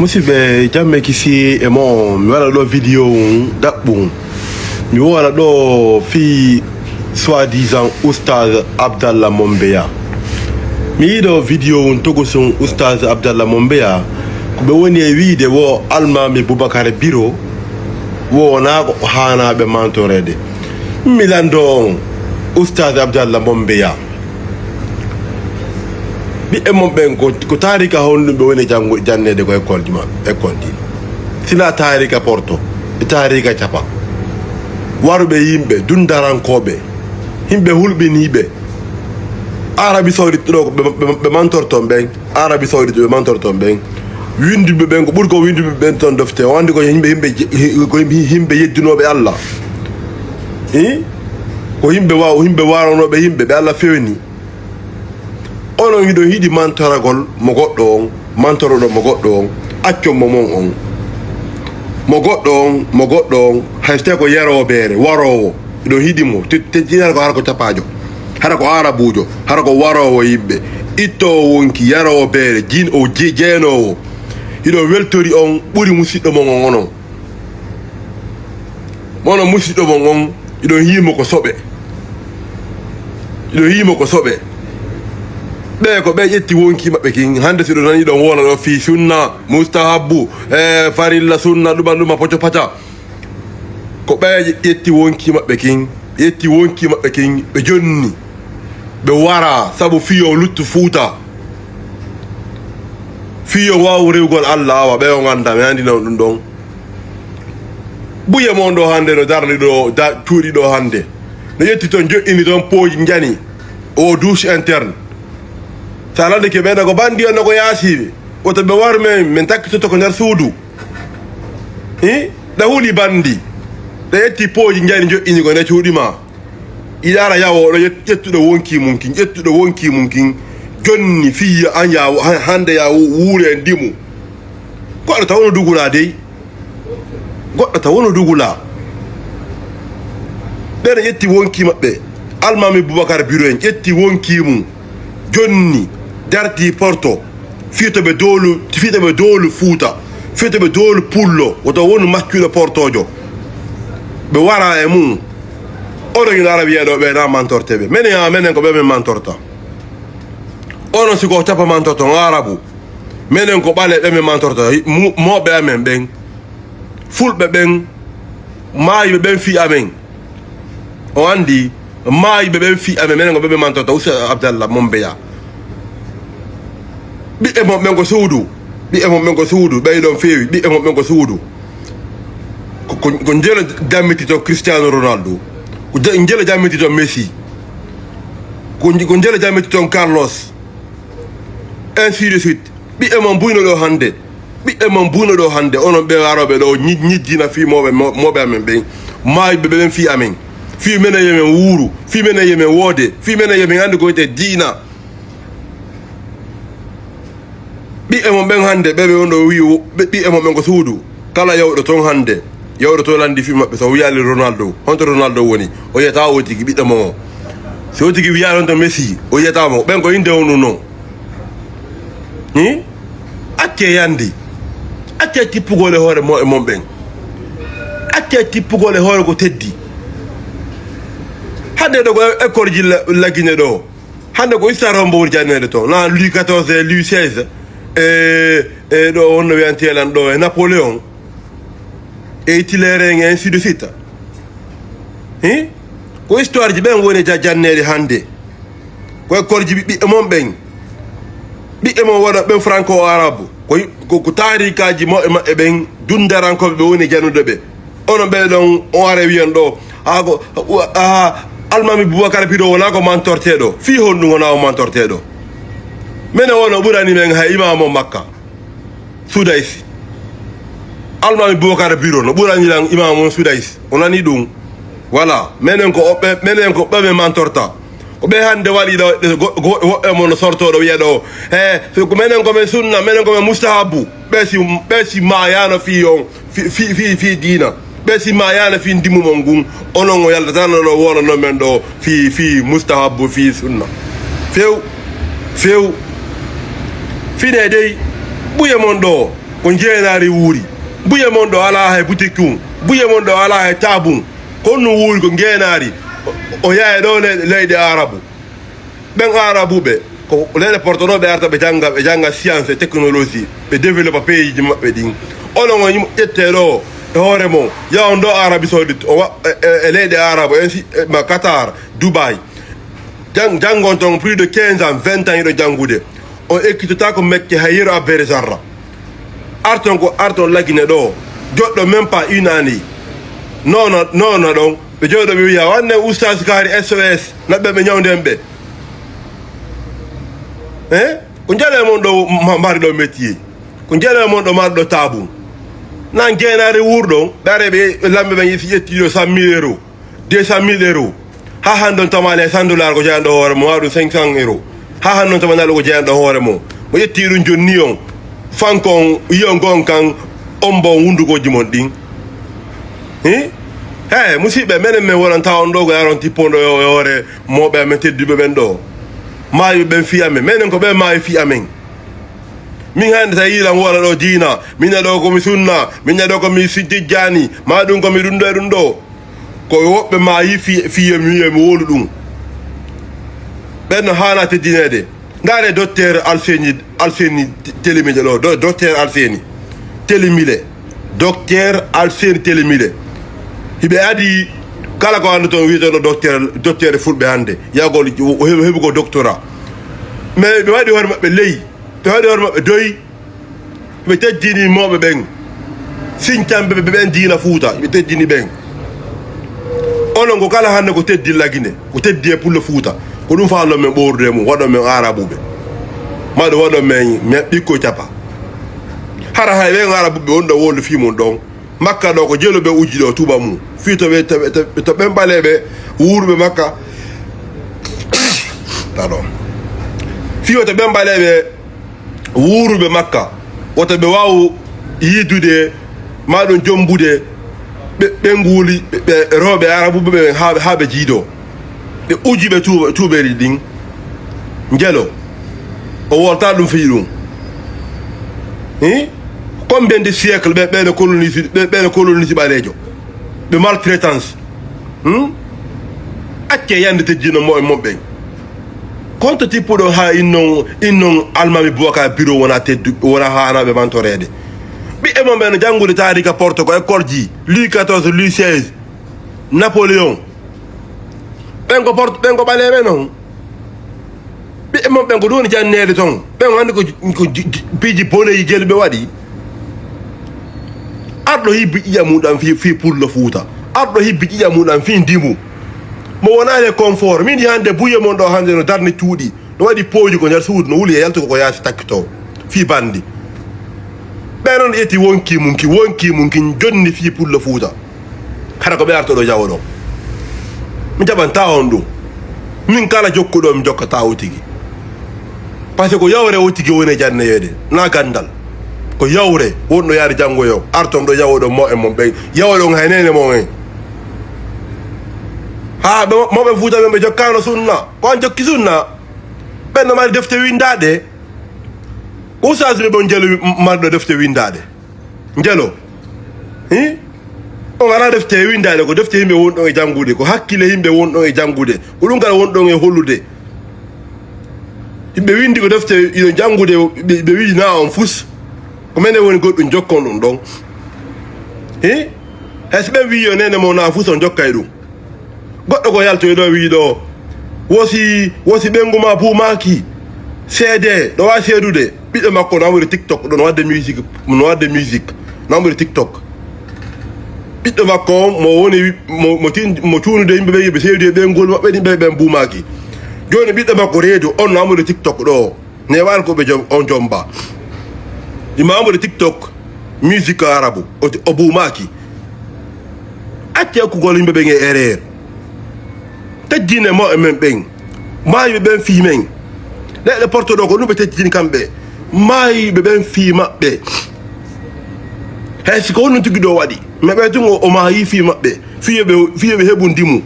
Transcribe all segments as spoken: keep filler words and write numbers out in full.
Musidɓe, jam e kisiyee e mo'o. Mi waɗa ɗo video un ɗaɓɓun. Mi woola ɗo fii soi-disant Oustaz Abdallah Mombeya. Mi yiɗo video un togosun Oustaz Abdallah Mombeya, ko ɓe woni e wiide wo Almaami Bubakar Biro, wo wonaa ko haanaa ɓe mantoreede. Mi lanndoo on, Oustaz Abdallah Mombeya. Ɓiɓɓe mon ɓen ko, ko taarika honɗum ɓe woni janngo, janneede ko école ji maɓɓe, école ɗin? Sinaa taarika porto, e taarika capa. Waruɓe yimɓe, dundarankooɓe, yimɓe hulɓiniiɓe. Arabie Saoudite ɗo ko ɓe, ɓe, ɓe mantorton ɓen. Arabie Saoudite ɓe mantorton ɓen. Winnduɓe ɓen, ko ɓuri ko winnduɓe ɓen ton defte. O anndi ko yimɓe, yimɓe je-, ko yimɓe, yimɓe yeddunooɓe Allah. Hi? Ko yimɓe wa-, yimɓe waronooɓe yimɓe, ɓe Allah fewni. Onon hiɗon hiɗi mantoragol mo goɗɗo on, mantoroɗon mo goɗɗo on, accon mo mon on. Mo goɗɗo on, mo goɗɗo on, hay so tawi ko yaroobeere, waroowo, hiɗon hiɗi mo, te-, te-, te-, hara ko, hara ko capaajo, hara ko aarabuujo, hara ko waroowo yimɓe, ittoowo wonki, yaroobeere, jin-, o je-, jeenoowo. Hiɗon weltori on ɓuri musiɗɗo mon on onon. Mono musiɗɗo mon on, iɗon yiimo ko soɓe. Iɗon yiimo ko soɓe. Ɓe ko ɓe ƴetti wonki maɓɓe kin. Hannde si ɗon nani ɗon wona ɗo fii sunna, mustahabbu, e farilla, sunna, ɗuma, ɗuma, poco, paca. Ko ɓe ƴetti wonki maɓɓe kin. Ɓe ƴetti wonki maɓɓe kin. Ɓe jonni. Ɓe wara sabu fiyo luttu Fuuta. Fiyo waawu rewgol Allah awa ɓe on annda, mi anndi non ɗum ɗon. Buye mon ɗo hannde no darni ɗo, da-, cuuɗi ɗo hannde. No ƴetti ton, joƴƴini ton pooji njani. O douche interne. Sa landike ɓe, ko bandi on, ko yaasiiɓe. Woto ɓe war men, men takkitoto ko nder suudu. Hi? Ɗa huli bandi. Ɗa ƴetti pooji njani joƴƴini ko nder cuuɗi ma. Iɗa ara yawo ɗo ƴet-, ƴettuɗo wonki mum kin, ƴettuɗo wonki mum kin. Jonni fii an ya, han-, hannde ya wu-, wuure e ndimu. Goɗɗo taw no dugula dey. Goɗɗo taw no dugula. Ɓen ƴetti wonki maɓɓe. Almaami Bubakar Biro en ƴetti wonki mum. Jonni, darti porto. Fii to ɓe doolu, fii to ɓe doolu Fuuta. Fii to ɓe doolu Pullo. Woto wonu maccuɗo portoojo. Ɓe wara e mum. Oɗo ina ara wiya ɗo ɓe na mantorte ɓe. Menen, a menen ko ɓe men mantorta. Onon si ko capa mantorta, on Arabu. Menen ko ɓaleeɓe men mantorta, mu-, mooɓe amen ɓen. Fulɓe ɓen, maayɓe ɓen fii amen. O anndi, maayɓe ɓen fii amen, menen ko ɓe men mantorta, Oustaz Abdallah Mombeya. Ɓiɓɓe mon ɓen ko suudu, ɓiɓɓe mon ɓen ko suudu, ɓe ɗon feewi, ɓiɓɓe mon ɓen ko suudu. Ko, ko, ko njelo jammiti ton Cristiano Ronaldo, ko je-, njelo jammiti ton Messi, ko, ko njelo jammiti ton Carlos, ainsi de suite. Ɓiɓɓe mon buyno ɗo hannde. Ɓiɓɓe mon buyno ɗo hannde. Onon ɓe arooɓe ɗo ñi-, ñijjina fii mooɓe, mo-, mooɓe amen ɓen. Maayɓe ɓe ɓen fii amen. Fii menen yo men wuuru. Fii menen yo men woode. Fii menen yo men anndu ko wiyetee diina. Ɓiɓɓe mon ɓen hannde, ɓe ɓe on ɗo wi'i, ɓe, ɓiɓɓe mon ɓen ko suudu. Kala yawɗo ton hannde, yawɗo to lanndi fii maɓɓe, so wiyaali Ronaldo, honto Ronaldo woni? O yiyata o tigi ɓiɗɗo mon o. Si o tigi wiyaali honto Messi, o yiyata mo. Ɓen ko innde on ɗum non. Hi? Accee yandi. Accee tippugol e hoore mo-, e mon ɓen. Accee tippugol e hoore ko teddi. Hannde ɗo ko école ji la-, Lagine ɗo. Hannde ko histoire on mbo woni janneede to. Na Louis quatorze e Louis seize. E, e ɗo wonno wiyantee lan ɗo e Napoléon. E Hitler en, ainsi de suite. Hi? Ko histoire ji ɓen woni ja-, janneede hannde. Ko école ji ɓiɓɓe mon ɓen. Ɓiɓɓe mon wona ɓen franco-arabe. Ko, ko, ko taarikaaji mo e maɓɓe ɓen dundarankooɓe ɓe woni jannude ɓe. Onon ɓe ɗon, on ara wiyan ɗo, haa ko, haa Almaami Bubakar Biro wonaa ko mantorteeɗo. Fii honɗum wonaa o mantorteeɗo? Menen wona ɓurani men hay imaamu Makka. Sudais. Almaami Bubakar Biro no ɓurani lan imaamu Sudais. O nani ɗum. Voilà. Menen ko o ɓe, menen ko ɓe men mantorta. Ko ɓe hannde waɗi ɗo, ɗe go-, go-, woɓɓe mon no sortoo ɗo wiya ɗo, he, ko menen ko men sunna, menen ko men mustahabu. Ɓe si, ɓe si maayaano fii on, fii, fii, fii, fii diina. Ɓe si maayaano fii ndimu mon ngun, onon o yaltatano ɗo wonano men ɗo fii, fii mustahabu, fii sunna. Few, few. Fine dey, ɓuye mon ɗo. Ko njeenaari wuuri. Buye mon ɗo alaa hay boutique um. Buye mon ɗo alaa hay taabum. Ko honɗum wuuri? Ko njeenaari. O, o yahay ɗo le-, leyɗe Arabu. Ɓen Arabuɓe, ko leyɗe porto ɗo ɓe arta ɓe jannga, ɓe jannga science e technologie, ɓe développa pays ji maɓɓe ɗin. Onon on yim-, ƴettee ɗo e hoore mon, yahon ɗo Arabie Saoudite, o wa-, e, e, e leyɗe Arabu, ainsi, e, ma Qatar, Dubaï. Jang-, janngon ton plus de quinze ans, vingt ans hiɗo janngude. On ekkitotaako mecce hay yero abbere zarra. Arton ko arton lagine ɗo. Joɗɗo même pas une année. Noona, noona ɗon. Ɓe jooɗo ɓe wiya, "Wanne Oustaz kaari S O S, naɓɓe ɓe ñawnden ɓe." Eh? Ko njale mon ɗo ma-, mari ɗo métier. Ko njale mon ɗo mari ɗo taabum. Nan jeenaare wuurɗon, ɓe are ɓe lamɓe ɓen si ƴetti ɗo cent mille euros. Deux cent mille euros. Haa hannde on tamaali e cent dollars ko jeyanɗo hoore mo, maa ɗum cinq cents euros. Haa hannde on tamaali ko jeyanɗo hoore mo. Mo ƴetti ɗum jonni on, fanko on, yiyon gon kan, on mbo wundugooji mon ɗin. Hi? He, musiɓɓe, menen men wonanta on ɗo ko yaron tippondo e hoore mawɓe amen tedduɓe ɓen ɗo. Maayi ɓen fii amen. Menen ko ɓe maayi fii amen. Min hannde sa yiilan wona ɗo diina, min ɗo ko mi sunna, min ɗo ko mi si-, tijjani, maa ɗum ko mi ɗum ɗo e ɗum ɗo. Ko woɓɓe maayi fi-, fii yo mi, yo mi wowlu ɗum. Ɓen no haana teddineede. Ndaare docteur Alseni, Alseni Telemile ɗo, do-, docteur Alseni Telemile. Docteur Alseni Telemile. Hiɓe adi kala ko anndu toon wiyeteeɗo docteur, docteur fulɓe hannde. Yagol o heɓi, heɓi ko doctorat. Mais ɓe waɗi hoore maɓɓe ley. Ɓe waɗi hoore maɓɓe doyi. Ɓe teddini mawɓe ɓen. Siñcanɓe ɓe ɓen diina Fuuta, ɓe teddini ɓen. Onon ko kala hannde ko teddi lagine, ko teddi e pullo Fuuta. Ko ɗum faalɗon men ɓoorude e mum, waɗon men aarabuɓe. Maa ɗum waɗon men, men ɓikkoy capa. Hara hay ɓen aarabuɓe on ɗo wonde fii mum ɗon. Makka ɗo ko jelo ɓe uji ɗo tuuba mum. Fii to ɓe, to ɓe, to, to ɓen ɓaleeɓe wuuruɓe Makka. Pardon. Fii to ɓen ɓaleeɓe wuuruɓe Makka, wota ɓe waawu yiidude, maa ɗum jombude, ɓe, ɓe nguuli, ɓe, ɓe rewɓe Arabuɓe ɓe haa, haa ɓe jiidoo. Ɓe uji ɓe tuuba-, tuubeeri ɗin. Njelo. O wolta ɗum fii ɗum. Hi? Combien de siècle ɓe, ɓe no colonise, ɓe, ɓe no colonise ɓaleejo? Ɓe maltraitance. Hmm? Accee yande tejjino mo e mon ɓen. Konto tippuɗo haa innon, innon Almaami Bubakar Biro wona teddu, wona haanaaɓe mantoreede. Ɓiɓɓe mon ɓen no janngude taarika Porto ko école ji, Louis quatorze, Louis seize, Napoléon. Ɓen ko Porto, ɓen ko ɓaleeɓe non. Ɓiɓɓe mon ɓen ko ɗum woni janneede ton. Ɓen anndi ko, ko ji-, ji-, piiji boneeji jelu ɓe waɗi. Arɗo hibbi ƴiƴam mum ɗam fii, fii pullo Fuuta. Arɗo hibbi ƴiƴam mum ɗam fii ndimu. Mo wonaani e confort. Min hannde buye mon ɗo hannde no darni cuuɗi. No waɗi pooji ko nder suudu, no wuli e yaltugo ko yaasi takkitoo. Fii banndi. Ɓe noon ƴetti wonki mum ki, wonki mum ki jonni fii pullo Fuuta. Hara ko ɓe arta ɗo jawo ɗon. Mi jaɓanta on ɗum. Min kala jokkuɗo mi jokkata o tigi. Parce que ko yawre o tigi woni e janneyeede, na ganndal. Ko yawre wonɗo yaade janngoyo, arton ɗo yawoɗon mo e mon ɓen. Yawoɗon hay nene mon en. Haa ɓe mo-, mawɓe Fuuta ɓen ɓe jokkaano sunna. Ko an jokki sunna. Ɓen no mari defte winndaaɗe. Ko ustaas ɓe ɓon jelu marɗo defte winndaaɗe. Njelo. Hi? On alaa defte winndaaɗe, ko defte yimɓe wonɗon e janngude, ko hakkille yimɓe wonɗon e janngude, ko ɗum kala wonɗon e hollude. Yimɓe winndi ko defte iɗon janngude, ɓe, ɓe wiɗi na on fus. Ko menen woni goɗɗum jokkon ɗum ɗon. Hi? Hay so ɓen wiyi yo nene mo na fus on jokkay ɗum. Goɗɗo ko yaltoyi ɗo wiyi ɗo, wosi, wosi ɓenngu ma buumaaki, seede, ɗo waawi seedude. Ɓiɗɗo makko no amori TikTok ɗo, no waɗde musique, no waɗde musique, no amori TikTok. Ɓiɗɗo makko on mo woni, mo, mo tin-, mo cuunude yimɓe ɓe, ɓe seedi e ɓenngol maɓɓe ɗin ɓe, ɓen buumaaki. Jooni ɓiɗɗo makko reedu on no amori TikTok ɗo. Newaani ko ɓe jom-, on jomba. Imaamɓe TikTok, musique arabu, o, o buumaaki. Acce okkugol yimɓe ɓen e erreur. Teddine mo e men ɓen. Maayiɓe ɓen fii men. Leyɗe porto ɗo ko ɗum ɓe teddini kamɓe. Maayiɓe ɓen fii maɓɓe. Hay si ko honɗum tigi ɗo waɗi. Mais ɓe tun o, o maayi fii maɓɓe. Fii yo ɓe, fii yo ɓe heɓu ndimu.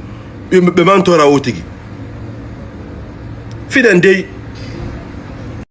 Ɓe, ɓe mantora o tigi. Fiɗen dey.